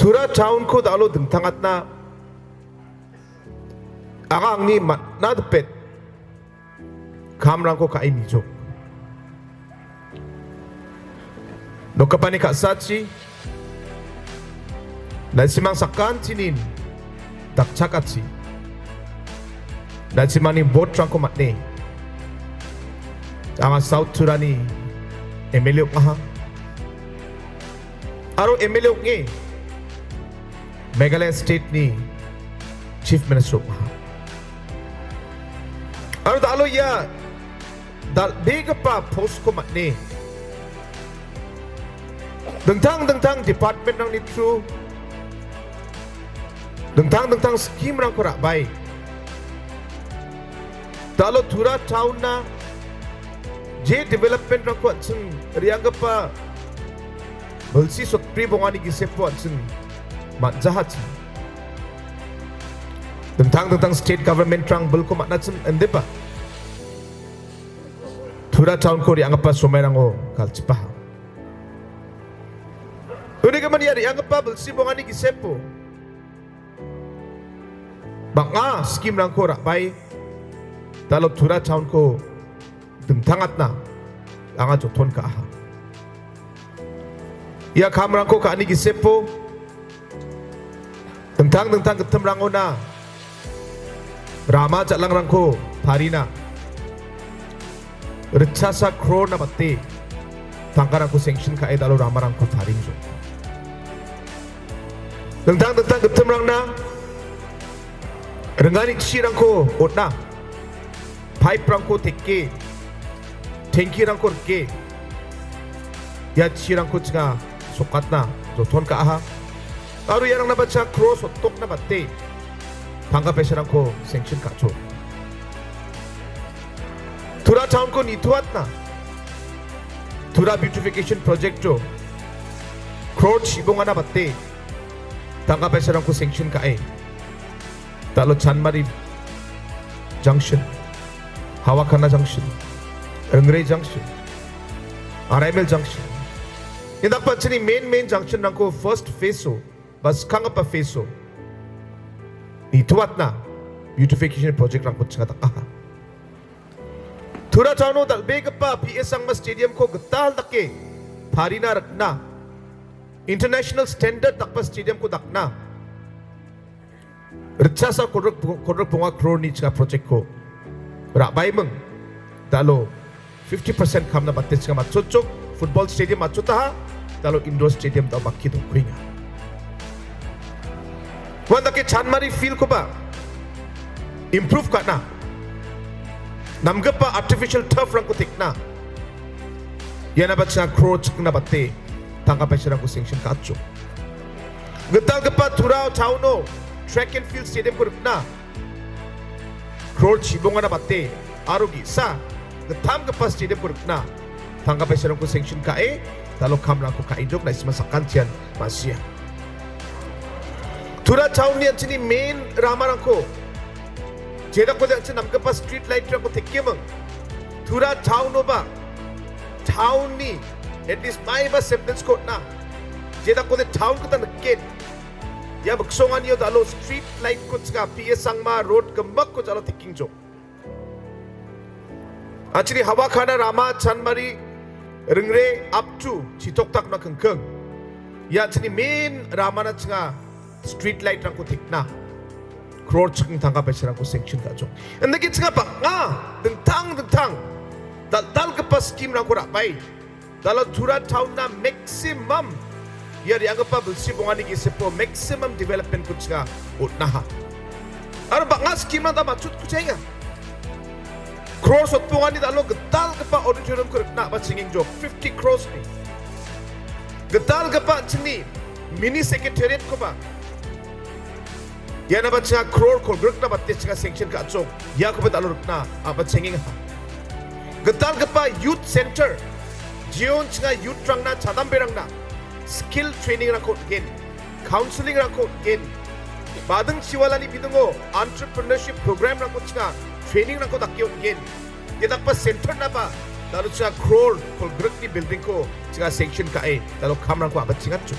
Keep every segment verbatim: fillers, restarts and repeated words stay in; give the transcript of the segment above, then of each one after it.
Tura town-ko dalo dingtangatna anga angni matna dipet kamrangko ka·e nijok. Nokgipani ka·sachi, na·simang sakantinin dakchakachi, na·simangni vote-rangko man·e anga South Turani M L A ong·aha. Aro M L A ong·e Meghalaya State-ni Chief Minister ong·aha. Aro dalo ia dal·begipa post-ko man·e dingtang dingtang department-rangni through dingtang dingtang scheme-rangko ra·bae dalo Tura town-na je development-rangko an·ching re·anggipa bilsi sotbri bongani gisepo an·ching man·jahachi. Dingtang dingtang state government-rang bilko man·achim indiba Tura town-ko re·anggipa somairango galchipaha. Unigimin ia re·anggipa bilsi bongani gisepo bang·a scheme-rangko ra·bae dalo Tura town-ko dingtangatna anga joton ka·aha. Ia kamrangko ka·ani gisepo dingtang dingtang gittimrangona rama jal·angrangko tarina ritchasa crore-na bate tangkarangko sanction ka·e dalo ramarangko taringjok. Dingtang dingtang gittimrangna ringani chirangko on·a, pipe-rangko teke, tanki-rangko rike, ia chirangko chinga sokatna joton ka·aha. Aro iarangna ba chinga crore sotokna bate tangka paisarangko sanction ka·chok. Tura town-ko nitoatna Tura beautification project-o crore chibongana bate tangka paisarangko sanction ka·e dalo Chanmari Junction, Hawakhana Junction, Ringre Junction, Araimel Junction. Indakpachini main main junction-rangko first phase-o ba skanggipa phase-o nitoatna beautification project-rangko chinga dakaha. Tura town-o dal·begipa P A Sangma Stadium-ko gital dake tarina rikna, international standard dakgipa stadium-ko dakna ritchasa kolgrik, kolgrik bonga crore-ni chinga project-ko ra·baiming dalo fifty percent kamna bate chinga matchotchok, football stadium matchotaha, dalo indoor stadium dao bakki dongkuenga. Uandake Chanmari field-koba improve ka·na, namgipa artificial turf-rangko tekna, ianaba chinga crore chikna bate tangka paisarangko sanction ka·atchok. Gitalgipa Tura town-o track and field stadium-ko rikna crore chibongana bate aro ge·sa gittamgipa stadium-ko rikna tangka paisarangko sanction ka·e, dalo kamrangko ka·e jok, na·simang sakantian ma·sia. Tura town-ni an·chingni main ramarangko, jedakode an·ching namgipa street light-rangko tekeming. Tura town-oba, town-ni at least maiba semblance-ko on·a. Jedakode town-ko ta niken. Ia miksonganio dalo street light-ko chika P A Sangma road gimikko jalo teking jok. An·chingni Hawakhana rama Chanmari Ringre up to Chitoktakna kingking. Ia an·chingni main ramana chinga street light-rangko tekna crore chikking tangka paisarangko sanction ka·jok. Indake chinga bang·a dingtang dingtang dal·dalgipa scheme-rangko ra·bae dalo Tura town-na maximum ia re·anggipa bilsi bongani gisepo maximum development-ko chinga on·aha. Aro bang·a scheme-rang da matchotkuchaenga. Crore sotbongani dalo gitalgipa auditorium-ko rikna a·ba chengengjok, fifty crores-ni. Gitalgipa an·chingni mini secretariat-koba ianaba chinga crore kolgrikna bate chinga sanction ka·achok, iakoba dalo rikna a·ba chengengaha. Gitalgipa youth center, jeon chinga youth-rangna, chadamberangna skill training-rangko on·gen, counselling-rangko on·gen, bading chiwalani bidingo entrepreneurship program-rangko chinga training-rangko dake on·gen. Ia dakgipa center-naba dalo chinga crore kolgrikni building-ko chinga sanction ka·e, dalo kamrangko a·ba chengatchok.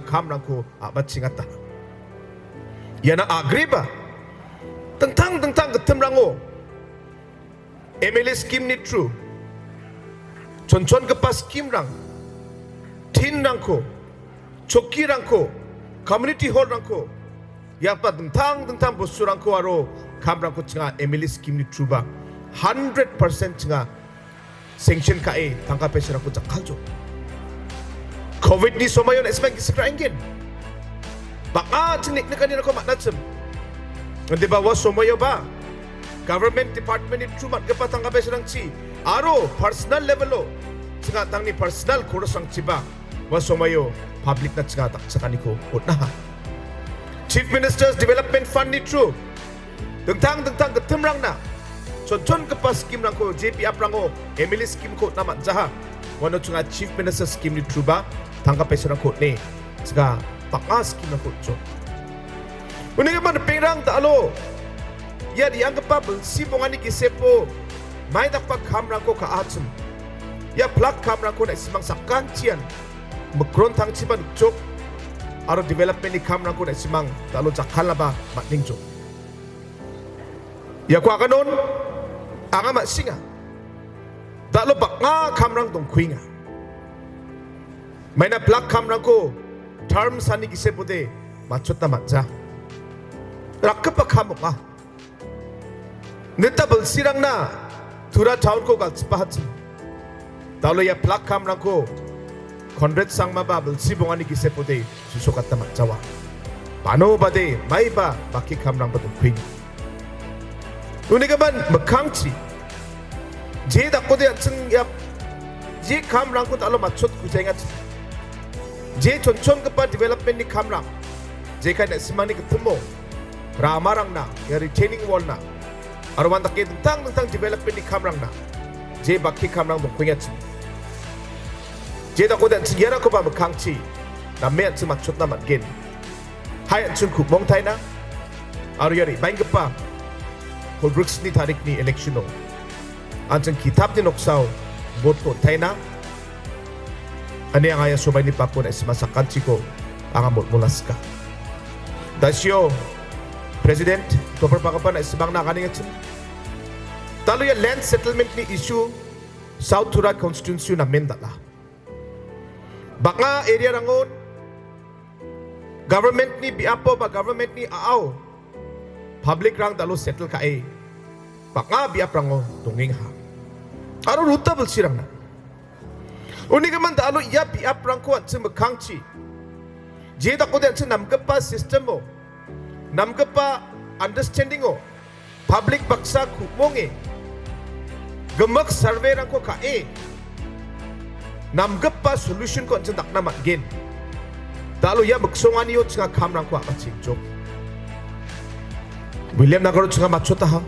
kamrangko a·bachengata. Iana agreba dingtang dingtang gittimrango M L A scheme-ni through, chonchongipa scheme-rang, tin-rangko, chokkirangko, community hall-rangko, iaba dingtang dingtang bosturangko aro kamrangko chinga M L A scheme-ni through-ba hundred percent chinga sanction ka·e tangka paisarangko jakkaljo. Covid-ni somoion S M N gisik ra·engen. Bang·a ching niknikanirangko man·achim. Indiba ua somoioba government department-ni through man·gipa tangka paisarangchi aro personal level-o chinga tangni personal khorosrangchiba ua somoio public-na chinga dakchakaniko on·aha. Chief Minister's Development Fund-ni through dingtang dingtang gittimrangna chonchongipa scheme-rangko je biaprango M L A scheme-ko on·na man·jaha. Uano chinga Chief Minister scheme-ni through-ba tangka paisarangko on·e chinga bang·a scheme-rangko on·chok. Uni gimin ripengrang da·alo ia re·anggipa bilsi bongani gisepo mai dakgipa kamrangko ka·achim. Ia pilak kamrangko na·simang sakantian mikron tangchiba nikchok aro development-ni kamrangko na·simang da·alo jakkalnaba man·engjok. Iako aganon anga ma·singa. Da·alo bang·a kamrang dongkuenga. Maina pilak kamrangko term sani gisepode matchotna man·ja. Rakgipa kam ong·a. Nita bilsirangna Tura town-ko galchipahatchim. Da·alo ia pilak kamrangko Conrad Sangmaba bilsi bongani gisepode susokatna man·jawa. Bano bade maiba baki kamrangba dongpeng. Uni gimin mikkangchi je dakode an·ching ia je kamrangko da·alo matchot kujaengachi. Je chonchongipa development-ni kamrang jekai na·simangni gitimo ramarangna, ia retaining wall-na, aro uandake dingtang dingtang development-ni kamrangna, je baki kamrang dongkuengachim. Je dakode an·ching iarakoba mikkangchi name an·ching matchotna man·gen. Hai an·ching ku·mongtaina, aro ia re·baenggipa kolgriksni tarikni election-o an·ching ki·tapni noksao vote-ko on·taina. Ane anga ia sobaini bakon na·sima sakanchiko anga motmolaska. Dasio President, Topar Pagapa na·simangna aganengachim. Da·alo ia land settlement-ni issue South Tura constituency-o namen dal·a. Bang·a area-rangon government-ni biapo ba government-ni a·ao public-rang da·alo settle ka·e bang·a biaprango dongengaha. Aro ruta bilsirangna. Uni gimin da·alo ia biaprangko an·ching mikkangchi. Je dakode an·ching namgipa system-o, namgipa understanding-o, public baksa ku·monge, gimik survey-rangko ka·e, namgipa solution-ko an·ching dakna man·gen. Da·alo ia miksonganio chinga kamrangko a·bachengjok. William Nagaro chinga matchotaha.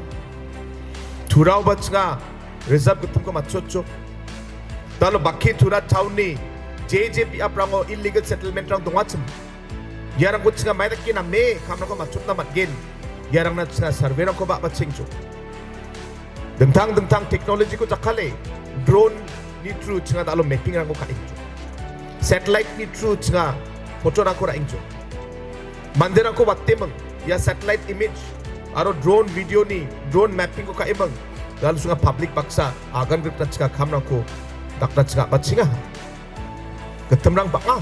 Turaoba chinga reserve gittimko matchotjok. Da·alo baki Tura town-ni je je biaprango illegal settlement-rang dongachim. Iarangko chinga maidake name kamrangko matchotna man·gen. Iarangna chinga survey-rangkoba a·bachengjok. Dingtang dingtang technology-ko jakkale drone-ni through chinga da·alo mapping-rangko ka·engjok. Satellite-ni through chinga photo-rangko ra·engjok. Manderangko wateming, ia satellite image aro drone video-ni, drone mapping-ko ka·eming, da·alo chinga public baksa agangrikna chinga kamrangko dakna chinga a·bachengaha. Gittimrang bang·a.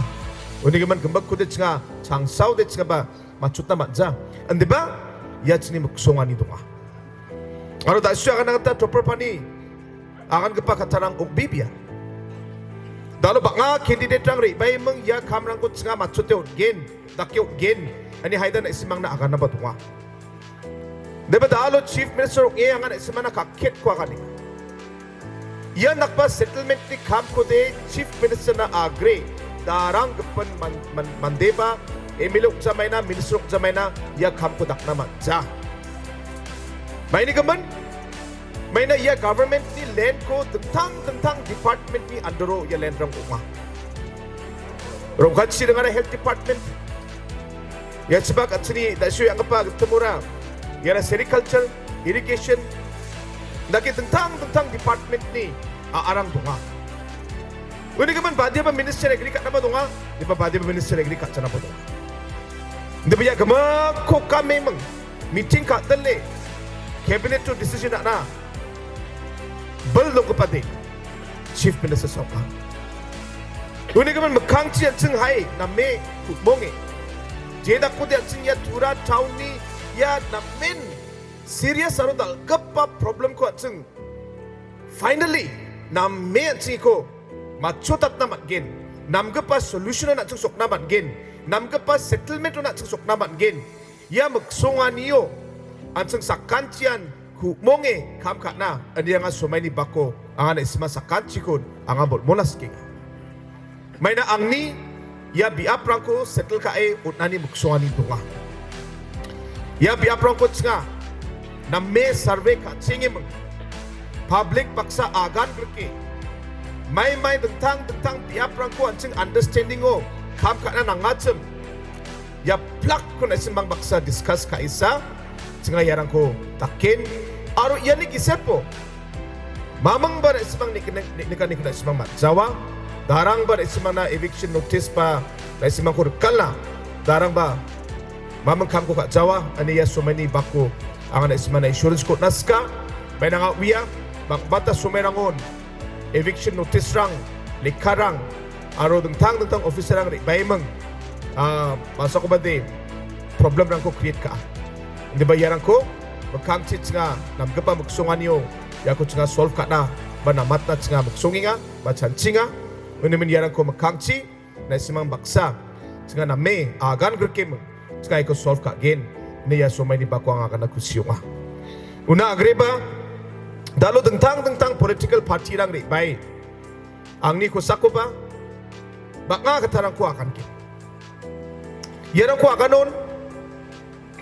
Uni gimin gimik kude chinga, changsaode chingaba matchotna man·ja. Indiba, ia chini miksongani donga. Aro da·sio aganna gita Topar Pani agangipa kattarang ong·bebia. Da·alo bang·a candidate-rang re·baiming ia kamrangko chinga matchote on·gen, dake on·gen, ine haida na·simangna aganaba donga. Deba da·alo Chief Minister ong·e anga na·simangna kakketko agane. Ia dakgipa settlement-ni kamkode Chief Minister-na agre, darang gipin man-, man-, mandeba, M L A ong·jamaina, Minister ong·jamaina, ia kamko dakna man·ja. Maini gimin, maina ia government-ni land-ko dingtang dingtang department-ni under-o ia land-rang ong·a. Rongkanchi ringara Health Department, ia chibak an·chingni da·sio anggipa gittimora, Iara sericulture, irrigation, dake dingtang dingtang department-ni a·arang donga. Uni gimin badiaba minister agree ka·naba donga, diba badiaba minister agree ka·chanaba donga. Diba ia gimikko ka·meming meeting ka·dale cabinet-o decision a·na bil donggipa de. Chief Minister saoka. Uni gimin mikkangchi an·ching hai name ku·monge. Jedakode an·ching ia Tura town-ni ia namen serious aro dal·gipa problem-ko an·ching finally name an·chingko matchotatna man·gen. Namgipa solution-on an·ching sokna man·gen. Namgipa settlement-on an·ching sokna man·gen. Ia miksonganio an·ching sakantian ku·monge kam ka·na, ine anga somaini bako anga na·simang sakantikon anga bolmona sikenga. Maina angni ia biaprangko settle ka·e on·ani miksongani donga. Ia biaprangko chinga name survey ka·chengeming. Public baksa agan grike. Maimai dingtang dingtang biaprangko an·ching understanding-o kam ka·na nangachim. Ia plak-ko na·simang baksa discuss ka·isa, chinga iarangko daken, aro iani gisepo mamingba na·simang nik-, nik-, nikani na·simang man·jawa, darangba na·simangna eviction notice ba na·simangko rikalna, darangba maming kamko ka·jawa, ine ia somaini bako anga na·simangna assurance-ko on·na sika, maina anga uia, bang·bata somairangon eviction notice-rang, lekkarang, aro dingtang dingtang officer-rang re·baiming, ah, masakoba de problem-rangko create ka·a. Indiba iarangko mikkangchi chinga namgipa miksonganio iako chinga solve ka·na ba namatna chinga miksongenga ba chanchinga. Unimin iarangko mikkangchi na·simang baksa chinga name agan grikeming, chinga iako solve ka·gen, ine ia somaini bako anga agana kusi ong·a. Una agreba, dalo dingtang dingtang political party-rang re·bae angni kosakoba bang·a kattarangko agangen. Iarangko aganon,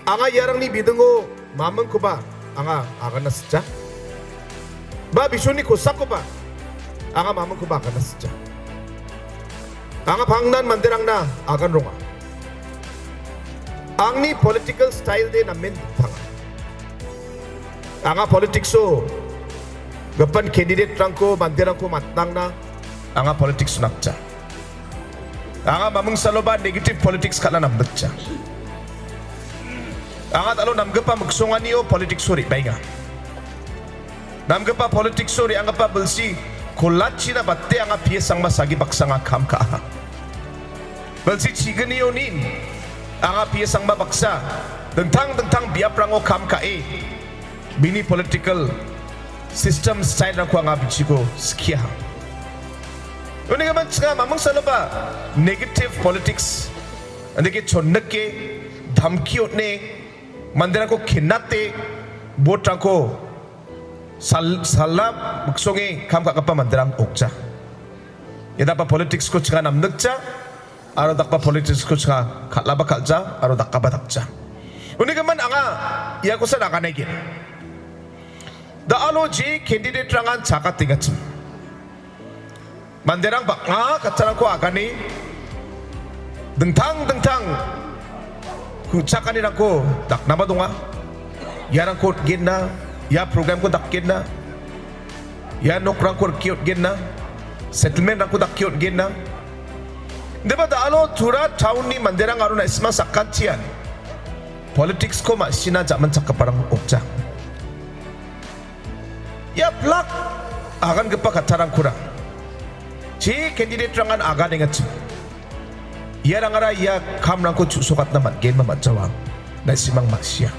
anga iarangni bidingo mamingkoba anga agana sija. Ba bisoni kosakoba anga mamingkoba agana sija. Anga pangnan manderangna agan ronga. Angni political style de namen dingtang. Anga politics-o gipin candidate-rangko manderangko matnangna anga politics-o nakja. Anga maming saloba negative politics ka·na namdikja. Anga dalo namgipa miksonganio politics-o re·baenga. Namgipa politics-o re·anggipa bilsi kolachina bate anga P S Sangma sagi baksa anga kam ka·aha. Bilsi chignionin anga P S Sangma baksa dingtang dingtang biaprango kam ka·e bini political system style-rangko anga bichiko skia. Uni gimin chinga maming saloba negative politics, andake chonnike, dhamki on·e, manderangko kenate, vote-rangko sal-, sala miksonge kam ka·gipa manderang okja. Ia dakgipa politics-ko chinga namnikja, aro dakgipa politics-ko chinga kal·aba kal·ja, aro dakaba dakja. Uni gimin anga iakosan aganegen. Da·alo je candidate-rangan chakatengachim. Manderang bang·a kattarangko agane dingtang dingtang ku·chakanirangko daknaba donga. Iarangko on·genna, ia program-ko dakgenna, ia nokrangko rike on·genna, settlement-rangko dake on·genna. Indiba da·alo Tura town-ni manderang aro na·simang sakantian politics-ko ma·sina jaman chakgiparang okja. Ia plak agangipa kattarangkora je candidate-rangan aganengachim. Iarangara ia kamrangko chu·sokatna man·genba man·jawa. Na·simang ma·sia.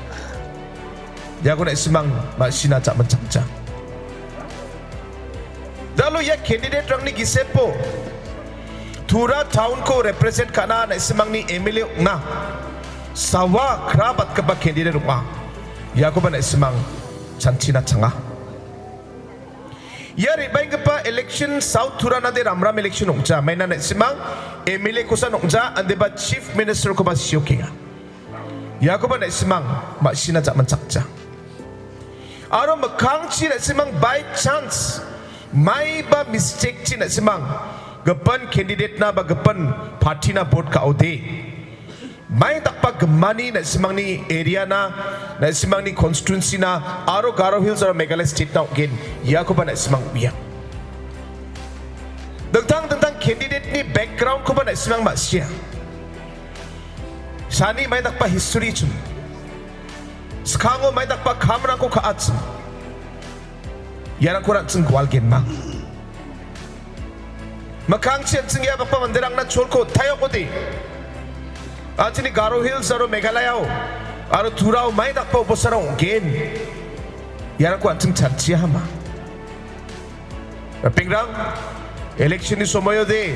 Iako na·simang ma·sina jaman chakja. Da·alo ia candidate-rangni gisepo Tura town-ko represent ka·na na·simangni M L A ong·na sawa krabatgipa candidate ong·a. Iakoba na·simang chanchina changa. Ia re·baenggipa election South Turanade ramram election ong·ja. Maina na·simang M L A kosan ong·ja, indiba Chief Minister-koba siokenga. Iakoba na·simang ma·sina jaman chakja. Aro mikkangchi na·simang by chance, maiba mistake-chi na·simang gipin candidate-na ba gipin party-na vote ka·ode. Mai dakba gimani na·simangni area-na, na·simangni constituency-na, aro Garo Hills aro Meghalaya state-na ong·gen, iakoba na·simang uia. Dingtang dingtang candidate-ni background-koba na·simang ma·sia. Sani mai dakba history chim. Skango mai dakba kamrangko ka·achim. Iarangko an·ching gualgenma. Mikkangchi an·ching ia dakba manderangna cholko tayokode. An·chingni Garo Hills aro Meghalaya-o aro Turao mai dakba obosarang ong·gen. Iarangko an·ching chanchiahama. Ripengrang, election-ni somoiode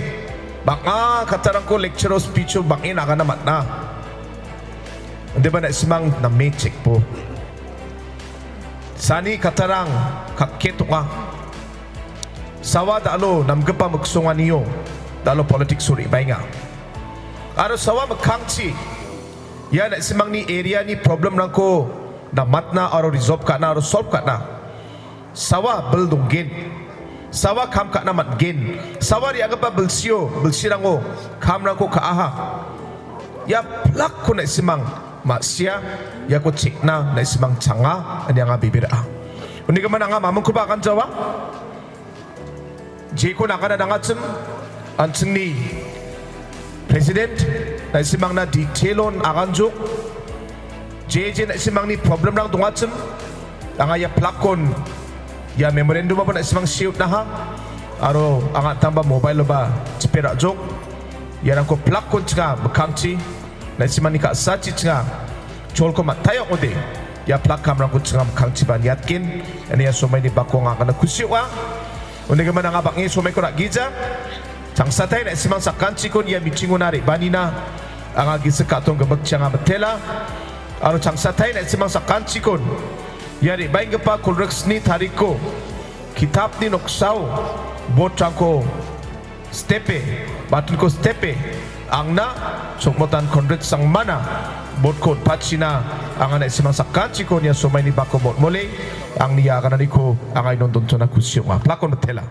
bang·a kattarangko lecture-o speech-o bang·en agana man·a. Indiba na·simang name chekbo. Sani kattarang kakket ong·a. Sawa dal·o namgipa miksonganio dal·o politics-o re·baenga. Aro sawa mikkangchi ia na·simangni area-ni problem-rangko namatna aro resolve ka·na aro solve ka·na. Sawa bil donggen. Sawa kam ka·na man·gen. Sawa re·anggipa bilsio, bilsirango kamrangko ka·aha. Ia plak-ko na·simang ma·sia, iako chekna na·simang changa, ine anga bebera·a. Unigimin anga mamingkoba aganjawa. Jeko nagana nangachim, an·chingni President, na·simangna detail-on aganjok. Je je na·simangni problem-rang dongachim, anga ia plak-kon, ia memorandum-oba na·simang siutnaha, aro anga an·tangba mobile-oba chipe ra·jok. Iarangko plak-kon chinga mikkangchi, na·simangni ka·sachi chinga cholko man·taia ong·ode, ia plak kamrangko chinga mikkangchiba niatgen, ine ia somaini bako anga agana kusi ong·a. Unigimin anga bang·e somaiko ra·gija. Changsatai na·simang sakantikon ia meeting-ona re·baanina anga gisik ka·tong gimikchi anga mitela. Aro changsatai na·simang sakantikon ia re·baenggipa kolgriksni tariko kitapni noksao vote-rangko stepe, button-ko stepe, angna Chokmotan Conrad Sangmana vote-ko on·pachina anga na·simang sakantikon ia somaini bako motmole angni ia agananiko anga inon dontona kusi ong·a. Plak-kon mitela.